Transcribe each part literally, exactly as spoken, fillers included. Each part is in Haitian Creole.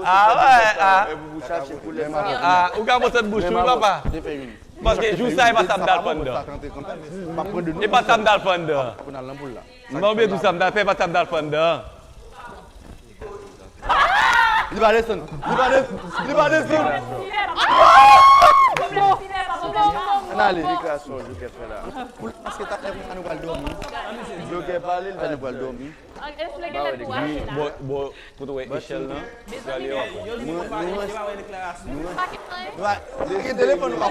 Ah, wè, ah. Ah, ou ka pran sèt bouch, wi, papa. Paske jou sa, e pa sa m t al fè anndan. E pa sa m t al fè anndan. M pa oubyen tou sa m t al fè, e pa sa m t al fè anndan. Li pa desann. Li pa desann. Li pa desann. Ann ale. Deklarasyon Jokè fè la. Pou l, paske ta lè konsa nou pral dòmi. Jokè pale, l fè nou pral dòmi. Bon, bon, kote w wè echèl lan? Mwen, mwen, mwen, mwen, gen telefòn ou pa.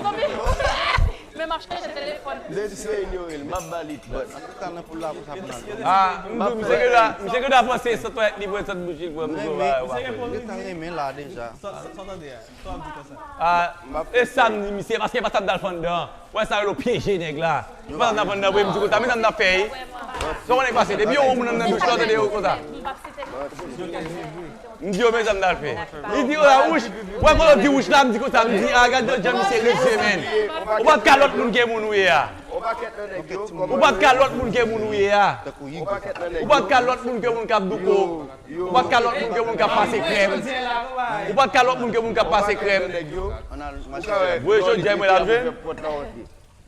Men m ap chèche telefòn. Mesye inyore l, m ap ba li tout. An tou ka, nan poul la konsa pou n al. Ah, m di w, misye gen dwa, misye gen dwa panse se twalèt li pran, se bouch li pran, misye pa wè. Gentan renmen la deja. Sa w tande a? Sa w ap di konsa? Ah, e sa m di misye, paske e pa sa m t al fè anndan. Wè sa yo pyeje nèg la. Ou pa t ap nan pandan vre, m di konsa, men sa m t ap fè, wi. Sa w konnen k pase, depi yon moun anndan douch la, w tande yo konsa. M di yo, men sa m t ap fè. Li di, oh, la, wouch. Wè, kon yo di wouch la, m di konsa, m di, ah, gad jan misye rizye, men. Ou pa t ka lòt moun ke moun ou ye a. Ou pa t ka lòt moun ke moun ou ye a. Ou pa t ka lòt moun ke moun k ap douko. Ou pa t ka lòt moun ke moun k ap pase krèm. Ou pa t ka lòt moun ke moun k ap pase krèm. Voye jodi a, mwen la jwe.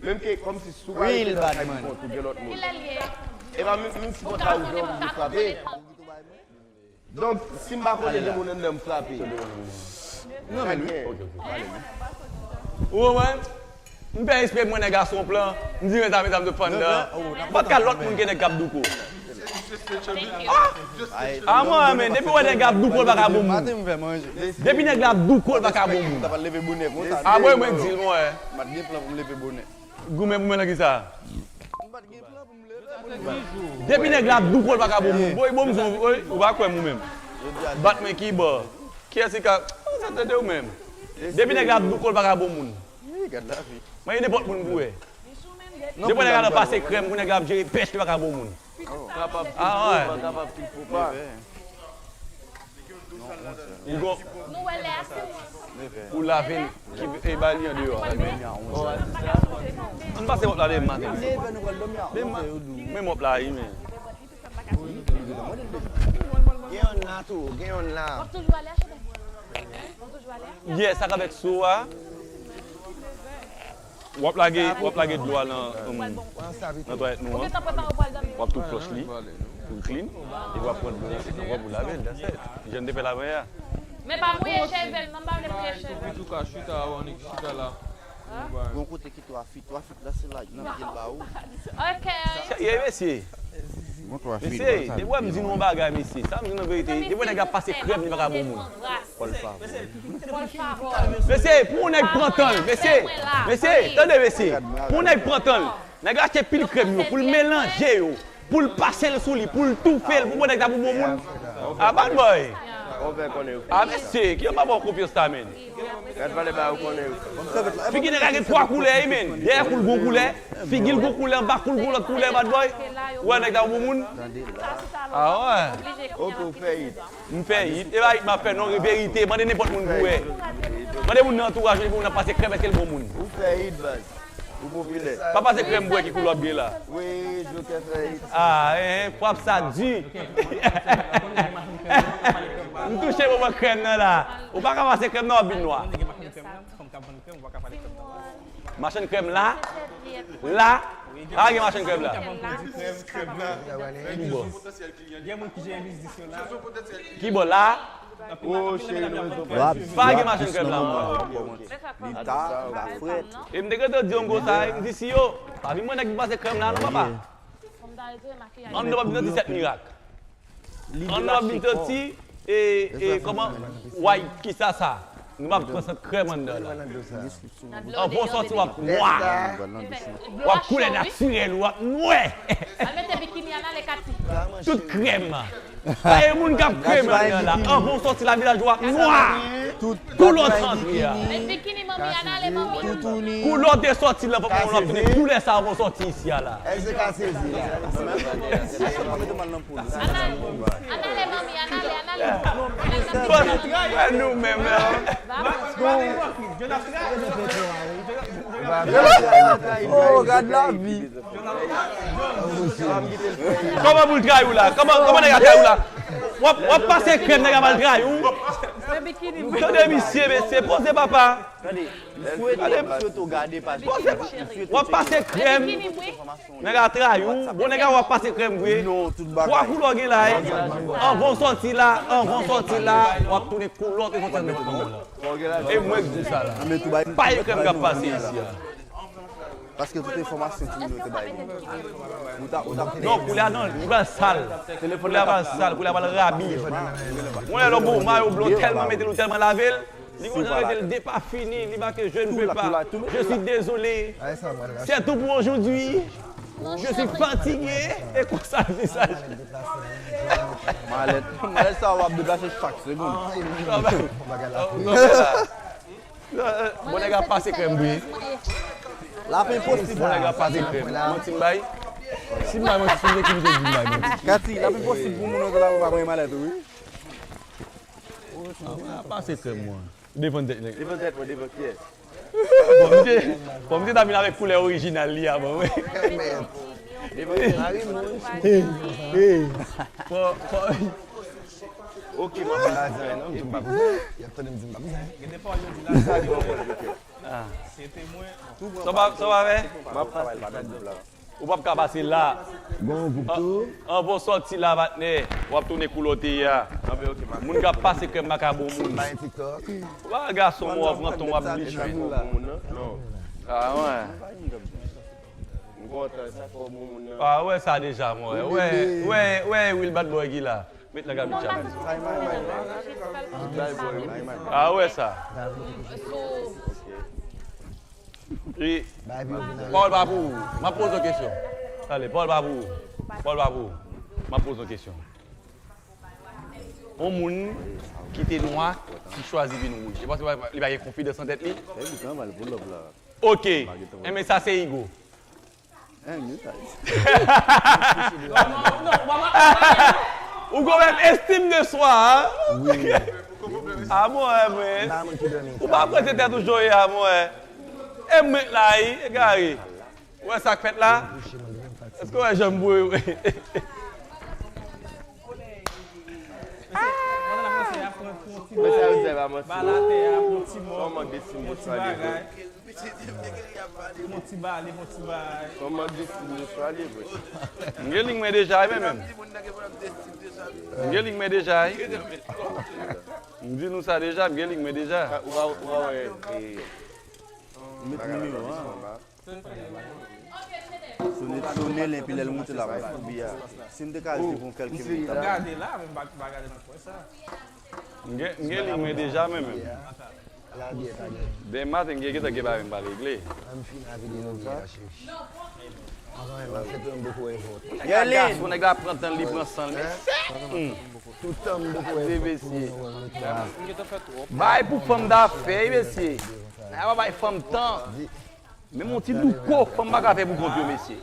Menm ke kòmsi sou ka rete nan kay pou kont ou gen lòt moun. E pa menm, menm si pòt la ouvè, ou vle frape. Donk, si m pa konnen gen moun anndan, m frape. Non, men wi. Ou konprann? M fè espre mwen nèg gason plan, m di, men sa, men sa, m te fè anndan. M pa t ka lòt moun ke nèg k ap douko. Ah, mwen, men, depi w wè nèg la ap douko, l pa ka bon moun. Depi nèg la ap douko, l pa ka bon moun. Ah, mwen, mwen di l, mwen. Goumen pou mwen nan ki sa? Depi nèg la ap douko, l pa ka bon moun. Boy, bon, m son, wi, ou pa kwè m ou menm. Bat men ki bò? Kiyès ki ka, oh, sa tande ou menm. Depi nèg la ap douko, l pa ka bon moun. Mwen, e nenpòt moun pou wè. Depi nèg la nan pase krèm, pou nèg la ap jere pèch, li pa ka bon moun. Kapab pil fo pa, kapab pil fo pa. Ou gon, ou lave l, ki, e, ba li andeyò a. Ann pase mòp la demen maten. Demen, men mòp la, wi, men. Gen yonn la tou, gen yonn la. Yes, ak avèk so a. W ap lage, w ap lage dlo a nan, um, nan twalèt nou an. W ap tou flòch li pou l clean. Epi w ap pran dlo nan, nan kòb ou lave l, that's it. Jan n te fè l avanyè a. Men pa mouye cheve m, non, m pa vle mouye cheve m. Antouka, chita, w annik chita la. Gon kote ki twa fit, twa fit la, se la, nan pye l ba ou. Ok. Serye, mesye. Mesye, depi w wè m di nou yon bagay, mesye. Sa m di nou verite. Depi w wè nèg ap pase krèm, li pa ka bon moun. Mesye, pou yon nèg pran tan l, mesye, mesye, tande mesye, pou yon nèg pran tan l, nèg achte pil krèm yo, pou l melanje yo, pou l pase l sou li, pou l toufe l, pou bon nèg ta pou bon moun. A bad boy. A mesye, ki yon pa ba w konfyans la, men. Figi nèg la gen twa koulè, wi, men. Dèyè kou l gon koulè, figi l gon koulè, anba kou l gon lòt koulè, bad boy. Ou wè nèg la pou bon moun. A wè. Ok, ou fè it. M fè it. E pa it m ap fè non, verite. Mande nenpòt moun pou wè. Mande moun nan antouraj ou, moun nan pase krèm, èske l bon moun? Ou fè it, baz. Ou popilè. Pa pase krèm pou wè ki koulè w ap gen la. Wi, Jokè fè it. Ah, eh, frap sa di. M touche moman krèm nan la. Ou pa ka pase krèm nan, w ap vin nwa. Machann krèm la. La. Pa gen machann krèm la. Ki bò? Gen moun ki jere biznis yo la. Ki bò la? Oh, cheri, nou bezwen pran. Pa gen machann krèm la. Li ta, li pa frèt. E m te gentan di w m konsa, m di si yo pa vin mwen nèg ki pase krèm la, non, papa. An nou pa vin nan ti sèt mirak. An nou pa vin nan ti, e, e, kòman? Way, kisa sa? Nou pa pran sant krèm anndan la. Anvan w sòti, w ap nwa. W ap koulè natirèl, w ap nwè. Al mete bikini a nan le kati. Tout krèm. E moun k ap krèm anndan la. Anvan w sòti la, vizaj ou ap nwa. Kou lè w t antre a. Met bikini manmi a nan le manmi. Kou lè w te sòti la, papa, w ap tounen koulè sa anvan w sòti isi a la. Èske ka sezi la? An ale manmi, an ale, an ale. Bon, wè nou menm la. Oh, gad lavi. Kòman pou l trayi w la? Kòman, kòman nèg la trayi w la? W ap, w ap pase krèm, nèg ap al trayi w. Tande misye, mesye, poze papa. Tande, m swete, m swete w gade paj Bikini Bri. M swete w tcheke. W ap pase krèm, nèg a trayi w. Bon, nèg a w ap pase krèm vre. Non, tout bagay. Twa koulè w gen la, eh. Anvan w sòti la, anvan w sòti la, w ap tounen koulè w te sòti anndan pantalon la. E mwen k di w sa la. Pa gen krèm k ap pase isi a. Paske tout enfòmasyon timoun yo te bay mwen. Ou ta, ou ta Non, koulè a non, li pral sal. Koulè a pral sal, koulè a pral rabi. Mwen lè lòt bon mayo blan tèlman mete l ou tèlman lave l, li konn rete l depafini, li make je ne peux pas, je suis désolé. C'est tout pour aujourd'hui. Je suis fatigué. E konsa vizaj. Malèt, malèt sa w ap deplase chak segonn. Bon nèg ap pase krèm vre. L ap enposib. Bon nèg ap pase krèm. Manti m bay. Si m bay manti, si m gen ki misye di m bay manti. Kati, l ap enposib pou moun nan la pa gen malèt wi. Ah, mwen ap pase krèm mwen. Devan tèt nèg. Devan tèt mwen, devan kyè. Bon, misye, bon, misye ta vin avèk koulè orijinal li a, bon, wi. Devan tèt. Hey, hey. Bon, bon. Ok, mwen pa la di anyen non, m di m pa pou sa. Y ap tande m di m pa pou sa. Gen de pawòl yo di la, sa li wè. Ah. Se temwen. Sa w pa, sa w pa fè? M ap pase la. Ou p ap ka pase la. Bon, gwoup tou. Anvan w sòti la, patnè, w ap tounen koulè w te ye a. Moun k ap pase krèm pa ka bon moun. Bay TikTok. Ou pa gason mò, w ap pran tan, w ap bliche. Non. Ah, wè. M kontan, sa fò bon moun nan. Ah, wè sa deja, mwen. Wè, wè, wè, Will Bad Boy ki la. Met nan kabit chat. Ah, wè sa. E, pawòl pa pou ou. M ap poze yon kesyon. Tande, pawòl pa pou ou. Pawòl pa pou ou. M ap poze yon kesyon. Yon moun ki te nwa, ki chwazi vin wouj. Ou panse li pa gen konfidans nan tèt li? Ok. Enben, sa se ego. Ou gen menm estime de swa, a? Wi. A bon, enben. Ou pa prese tèt ou jan w ye a, mwen. E mwen la, wi, egare. Ou wè sa k fèt la? Èske w wè jan m boure? Mwen sa yo di a pa manti non. Sa w mank de simbòl sa li vre. Fon ti bale, fon ti bay. Sa w mank de simbòl sa li vre. M gen liy mwen deja wi, men menm. M gen liy mwen deja wi. M di nou sa deja, m gen liy mwen deja. Ou pa, ou pa wè, e, met nimewo a. Sonnen, sonnen l epi lè l moute la, mwen foubi a. Si m te ka jwe pou kèlke minit. Gade la, men m pa, pa gade nan pwen sa. M gen, m gen liy mwen deja, men menm. Demen maten, m gen, gentan gen bagay m pa regle. Gason, nèg la pran tan l, li pran san l, mesye. Bay pou fanm dafè, mesye. Nèg la pa bay fanm tan. Menm yon ti douko, fanm pa ka fè pou kont yo, mesye.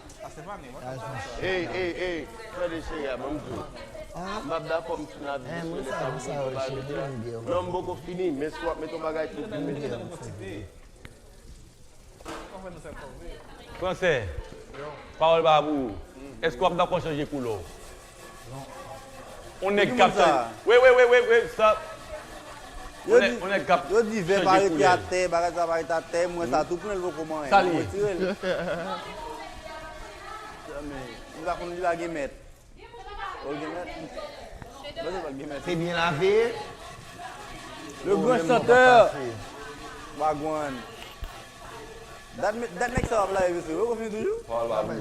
Ey, ey, ey, tande cheri a, ban m di w. M p ap dakò m fin avili sou lè sa pou moun yo pa rete la. Non, m poko fini, men si w ap met yon bagay tou, vin mete. Fransè, pawòl pa pou ou. Èske w ap dakò chanje koulè w? On nèg k ap chanje. Wi, wi, wi, wi, wi, sa. On nèg, on nèg k ap chanje koulè. Yo di vè pa rete atè, bagay sa pa rete atè, mwen sa tou pran l poko manyen. Sa li ye? Mwen retire l. Li pa konn li pa gen mèt. Ou gen mèt? Mwen se pa l gen mèt. Se byen lave. Le grand chanteur. Wagwan. Dat, dat nèg sa w ap lave, mesye, yo konfini toujou? Pawòl pa pou ou.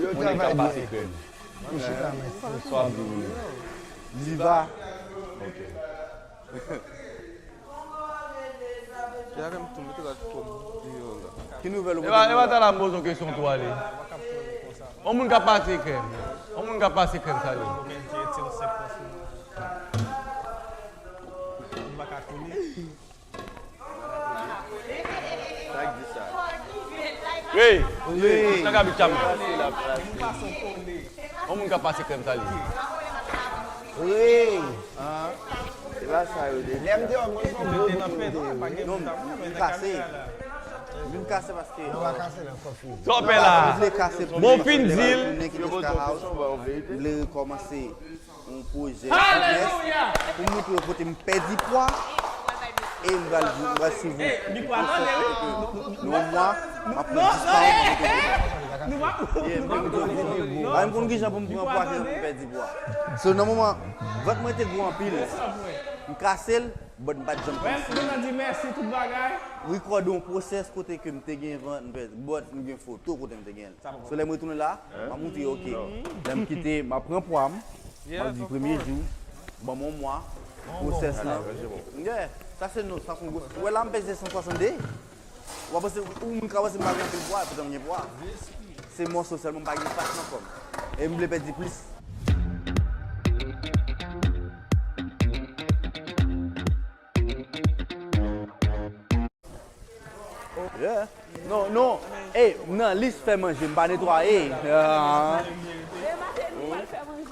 Yo travay byen. Mwen ka pase krèm. Sa w ap di moun yo? Diva. Ok. Ki nouvèl ou pote pou nou la? E pa, e pa ta la m poze yon kesyon tou ale. On moun ka pase krèm. On moun ka pase krèm sa li. Wi, wi, nan kabit chanm. On moun ka pase krèm sa li. Wi. Se pa sa yo de. Lè m te wè mwen se yon gwo bout m te ye wi. Non, m kase. M vin kase paske. Non, pa kase nan kò fini. Sa w pè la? M vle kase pou moun ki te ka house. M vle rekòmanse. yon pwojè fitness pou m montre yo kote m pèdi pwa e m pral, m pral swiv yon pwosès kote ke nan yon mwa, m ap pran dis pound, m ap monte pwosès. Yeah, m te montre yo, pa m konn kijan pou m pran pwa, kijan pou m pèdi pwa. So, nan moman, vant mwen te gwo anpil. M kase l, but m pa t janm panse. Rekòde yon pwosès kote ke m te gen vant, m pèdi, but m gen foto kote m te gen l. So, lè m retounen la, m ap montre yo, ok. Lè m kite, m ap pran pwa m, m ap di premye jou, ban m yon mwa, pwosès lan. Yeah, sa se nou, sa se yon gwo, ou wè la m peze san swasannde. Ou pa panse, ou moun ka panse m pa gen anpil pwa, poutan m gen pwa. Se mòso sèlman, m pa gen fat nan kò m. E m vle pèdi plis. Yeah. Non, non. Ey, m nan lis fè manje, m pa netwaye. Ah.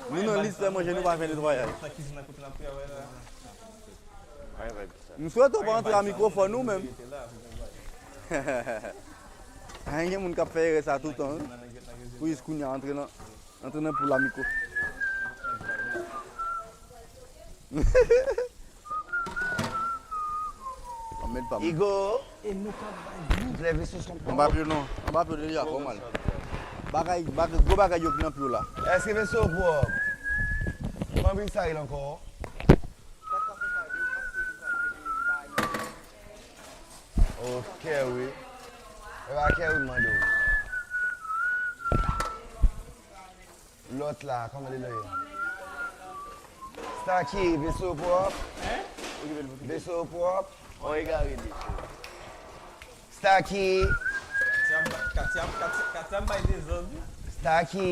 Nou nan lis fè manje, nou pa fè netwayaj. M swete w pa antre a mikwofòn ou menm. Anyen gen moun k ap fè erè sa toutan, wi. Pou jis kounye a antre nan, antre nan poul a mikwo. Anmèd pa m. Igo. Anba pye non. Anba pye deja fò mal. Bagay, bagay, gwo bagay yo ki nan pye w la. Èske veso w pwòp? Kòman pi sa ye ankò? Ok, wi. E pa kè wi m mande w. Lòt la, kòman li ye? Staki, veso pwòp? Veso pwòp? On egare li. Staki. Katia, Katia, Katia, Katia bay dezòd, wi. Staki.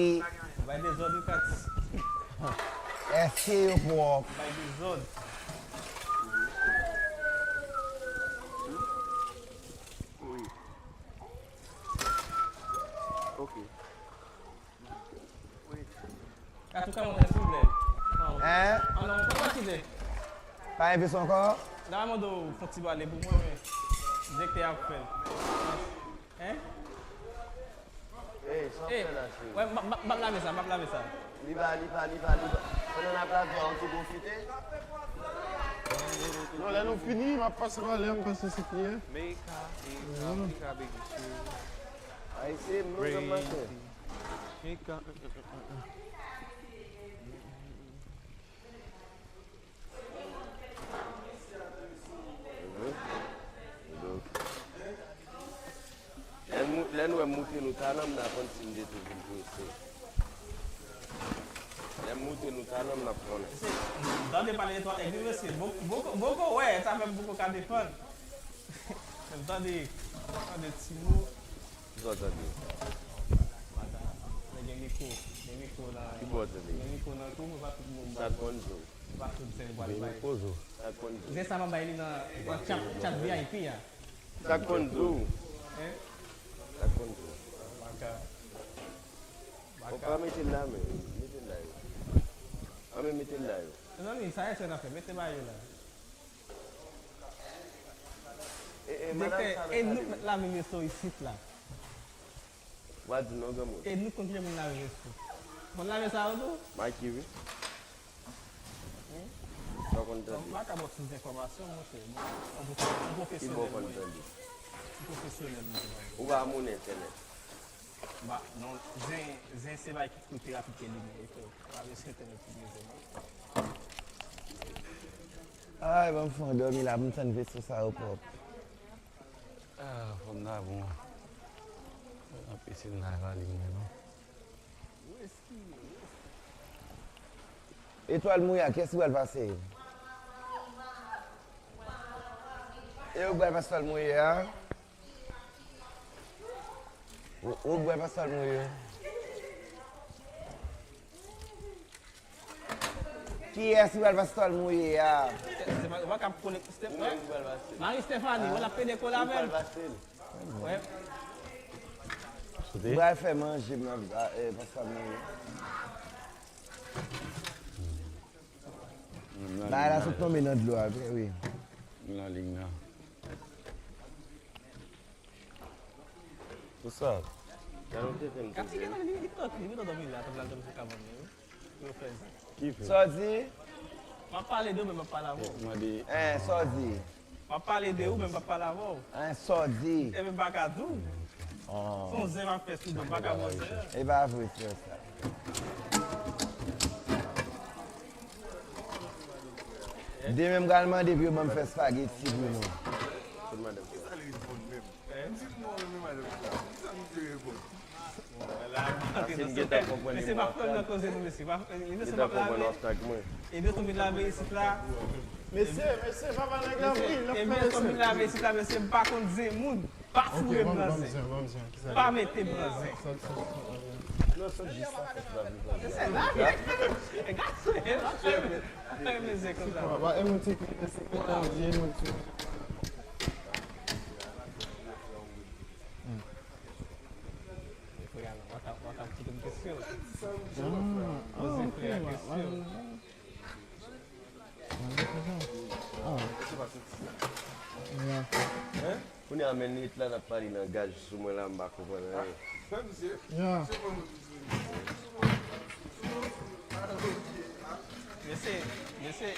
Bay dezòd, wi, Katia. Èske yo pwòp? Bay dezòd. Ok. An tou ka, montre silvouplè. Hein? An non, pa kite. Pa envesti ankò? Nan mande w fon ti bwale pou mwen, men. Direktè ap fè l. Hein? Ey, sa w fè la, cheri? Wè, m ap, m ap, m ap lave sa, m ap lave sa. Li pa, li pa, li pa, li pa. Pandan n ap lave a, ou tou pwofite. Non, lè nou fini, m ap pase pa lè, m pase sou kiyè. Mika, Mika, Mika, baby, cheri. Ayisyen, nou menm maten. Lè n mou-, lè n wè m moute nou talan, m nan konn si m te tou vin prese. Lè m moute nou talan, m nan konnen. Se, m tande pale de twa èg, wi, mesye. Boko, boko, boko, wè, sa fè m poko ka defann. Men m tande, tande ti mo. Ki bò w tande? Madan, men gen mikwo, gen mikwo nan, ki bò w tande? Gen mikwo nan kou, men pa tout moun. Sa k konn di w? Pa tout zen w pral bay. Gen mikwo zo. Sa k konn di w? Zen sa m ap bay li nan, nan chat, chat V I P a. Sa k konn di w? Hein? Sa k konn di w? Baka. Ou pa mete l la, men. Mete l la, yo. An, men mete l la, yo. Mezanmi, sa e sè n ap fè. Mete ba yo la. E, e, madanm sa, e nou k mèt lave veso isit la. W a di non, granmoun. E nou k konn kijan pou n lave veso. Konn lave sa yo tou? Maki, wi. Sa w konn tande. Donk, m pa ka ba w sou enfòmasyon, monchè. Yon pwofesyonèl mwen. Ki bò w konn tande? Yon pwofesyonèl mwen. Ou pa moun entènèt. Ba, non, zen, zen se bagay ki koute rapid ke limyè, frè. Pa bezwen entènèt pou bezwen, non. Ay, ban m fè yon dòmi la, pou m tann veso sa yo pwòp. Ah, fanm nan bon. Nan pisin nan, e pa li mwen, non. Etwal mouye a, kiyès ki pral pase? E ou k pral pase etwal mouye a? Ou, ou k pral pase etwal mouye? Kiyès ki pral pase etwal mouye a? Ou pa ka kole, Steph, Marie Stephanie, wè l ap pede kole avè l. Wè. M pral fè manje, m ap, a, e, pase etwal mouye. Bagay la sot tonbe nan dlo a, vre, wi. Nan liy nan. Pou sa. Gade yon tenten m te di. Kati gen nan li, li trank, li mete dòmi la, tank l al dòmi sou kabann li, wi. Pou yo fè sa. Sa w di? M ap pale de ou, men m ap pale avè w. Mande. Hein, sa w di? M ap pale de ou, men m p ap pale avè w. Hein, sa w di? Ebyen, m pa ka di w. Se yon zen m ap fè sou do, m pa ka ba w zen. E pa vre, frè sa. Demen m pral mande pou yo ban m fè spageti pou nou. Kote madanm sa? Hein? Mesye, pa fè m nan koze nou, mesye. Pa, mesye, m ap lave. E byen tou vin lave isit la. Mesye, mesye, papa nèg la, wi, l ap fè mesye. E byen tou vin lave isit la, mesye, m pa konn zen moun. Pa foure m nan zen. Pa mete m nan zen. Mesye, lave. E gason, e gason. Fè mesye konsa. Frè a la, w ap, w ap poze m kesyon. Poze frè a kesyon. Kounye a, men lit la, n ap pale langaj sou mwen la, m pa konprann anyen. Mesye, mesye.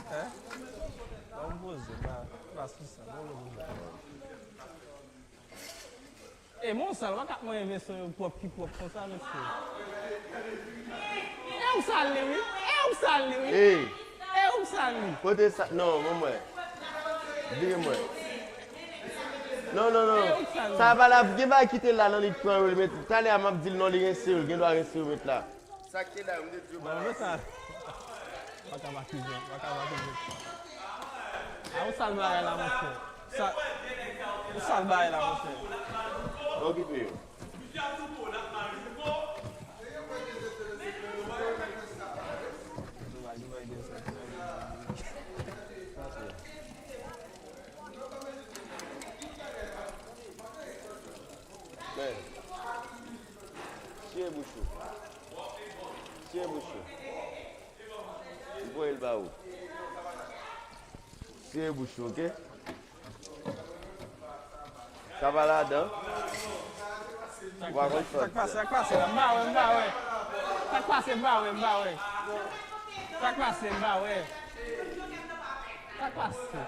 Hein? Ban m poze, pa, pa sou sa, ban m poze. E men w sal, w pa ka ap manyen venso yo pwòp ki pwòp konsa, mesye. E ou sal li, wi. E ou sal li, wi. Ey! E ou sal li. Kote sa? Non, ban m wè. Vire m wè. Non, non, non. Sa pa la, gen bagay ki te la nan li pran yo, li met, talè a m ap di l non, li rense yo, l gen dwa rense yo met la. Sa k te la, m te di yo pa la. Sa. Pa ka makize, pa ka makize. A, ou sal bagay la, monchè. Sa, ou sal bagay la, monchè. Okipe yo. Men. Siye bouch ou. Siye bouch ou. M voye l ba ou. Siye bouch ou, oke? Sa pa ladan. Ou pa konn sòt. Sa k pase, sa k pase la? M pa wè, m pa wè. Sa k pase, m pa wè, m pa wè. Sa k pase, m pa wè. Sa k pase?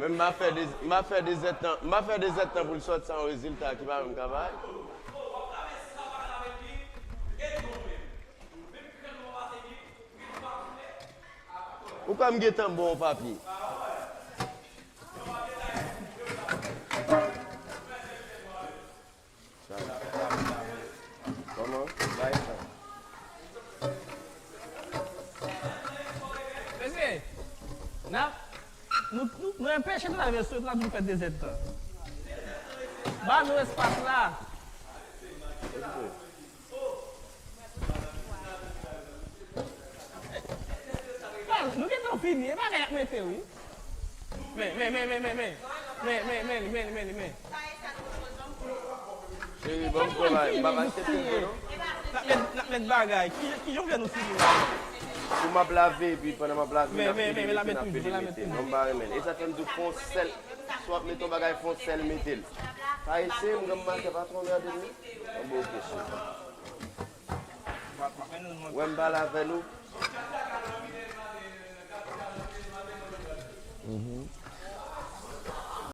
Men m a fè de, m a fè de zèdtan, m a fè de zèdtan pou l sòti sa yon rezilta ki pa menm ka bay. Ou kwè m gentan bon yon papye? Kòman? Bay sa. Mesye, n ap, nou, nou, nou enpeche travay sou yo, n ap vin fè de zèdtan. Ba nou espas la. Bon, nou gentan fini, e bagay ap mete wi. Men, men, men, men, men, men. Men, men, men, men, men, men. Cheri, ban m pran bagay, m p ap aksepte vre non. N ap met, n ap met bagay. Ki, ki jan w vle nou fini la? Pou m ap lave, epi pandan m ap lave, n ap fini mete, n ap fini mete. Non, m pa renmen. E sa fè m di w fè yon sèl, si w ap mete yon bagay, fè yon sèl mete l. Pa eseye m, granm maten, pa twò gade m. Bon, oke, cheri. Wè m pale avè nou. Mhm.